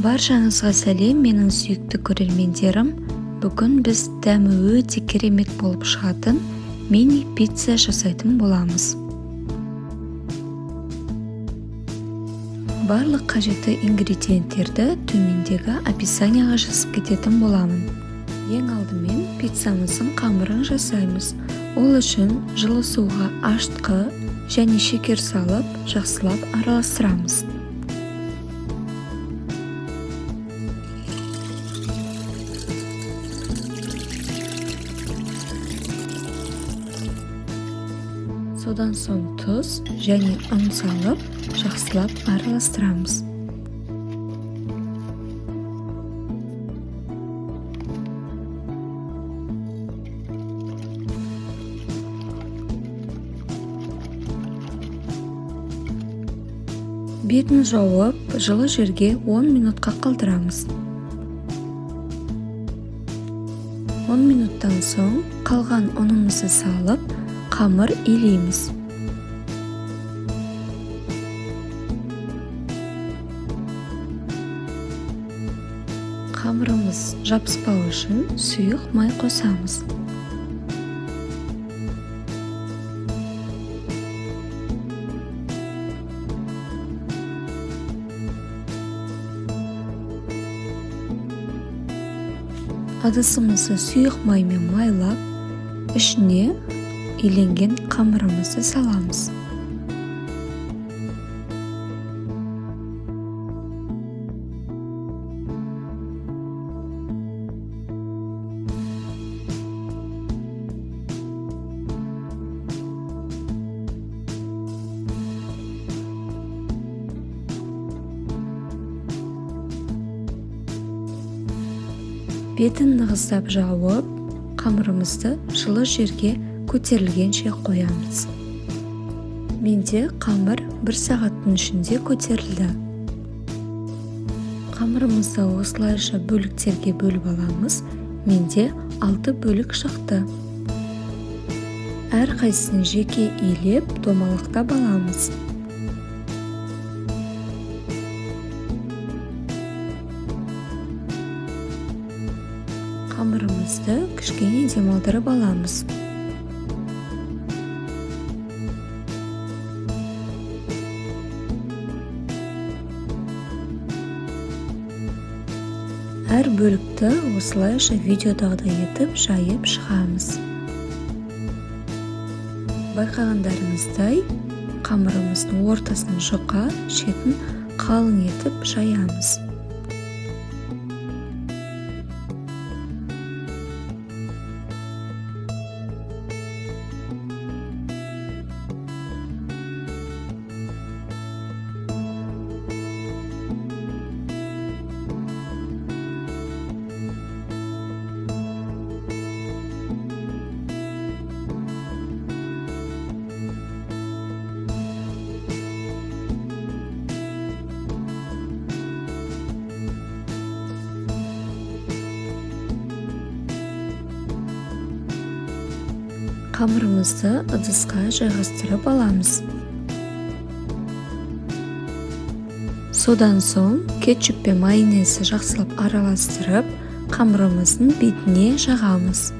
Баршаңызға сәлем, менің сүйікті көрермендерім. Бүгін біз дәмі өте керемет болып шығатын мини пицца жасайтын боламыз. Барлық қажетті ингредиенттерді төмендегі описанияға жазып кететін боламын. Ең алдымен пиццамыздың қамырын жасаймыз. Ол үшін жылы суға ашытқы және шекер салып, жақсылап араластырамыз. Содан соң тұз және ұн салып, жақсылап араластырамыз. Бетін жауып, жылы жерге 10 минутқа қалдырамыз. 10 минуттан соң қалған ұнымызды салып, қамыр илейміз. Қамырымыз жабыспау үшін сұйық май қосамыз. Ыдысымызды сұйық маймен майлап, ішіне иленген қамырымызды саламыз. Бетін нығыздап жауып, қамырымызды жылы жерге көтерілгенше қоямыз. Менде қамыр 1 сағаттың ішінде көтерілді. Қамырымызды осылайша бөліктерге бөліп аламыз. Менде 6 бөлік шықты. Әрқайсысын жеке илеп, домалақтап аламыз. Қамырымызды кішкене демалдырып аламыз. Әр бөлікті осылайша видеодағыдай етіп жайып шығамыз. Байқағандарыңыздай, қамырымыздың ортасын жұқа, шетін қалың етіп жаямыз. Қамырымызды ыдысқа жайғастырып аламыз. Содан соң кетчуп пен майонезді жақсылап араластырып, қамырымыздың бетіне жағамыз.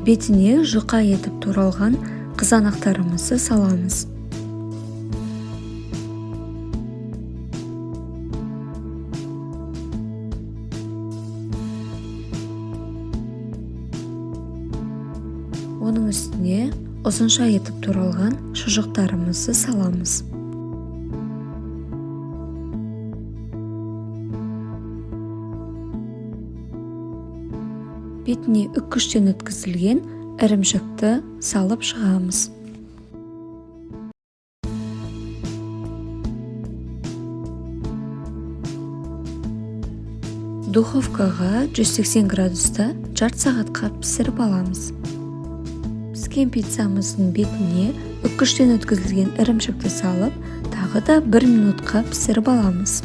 Бетіне жұқа етіп туралған қызанақтарымызды саламыз. Оның үстіне ұзынша етіп туралған шұжықтарымызды саламыз. Бетіне үккіштен өткізілген ірімшікті салып шығамыз. Духовкаға 180 градуста жарты сағатқа пісіріп аламыз. Піскен пиццамыздың бетіне үккіштен өткізілген ірімшікті салып, тағы да 1 минутқа пісіріп аламыз.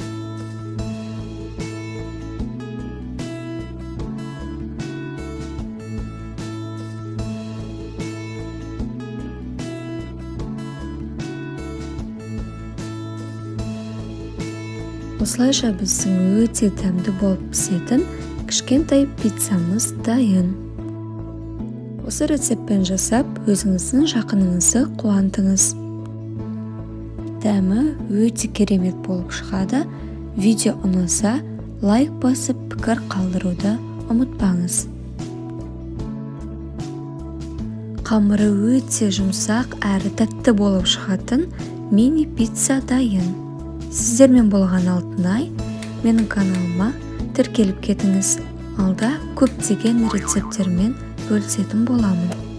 Осылайша біздің өте дәмді болып пісетін кішкентай пиццамыз дайын. Осы рецептпен жасап, өзіңіздің жақыныңызды қуантыңыз. Дәмі өте керемет болып шығады. Видео ұнаса, лайк басып, пікір қалдыруды ұмытпаңыз. Қамыры өте жұмсақ әрі тәтті болып шығатын мини пицца дайын. Сіздермен болған Алтынай, менің каналыма тіркеліп кетіңіз. Алда көптеген рецепттермен бөлісетін боламын.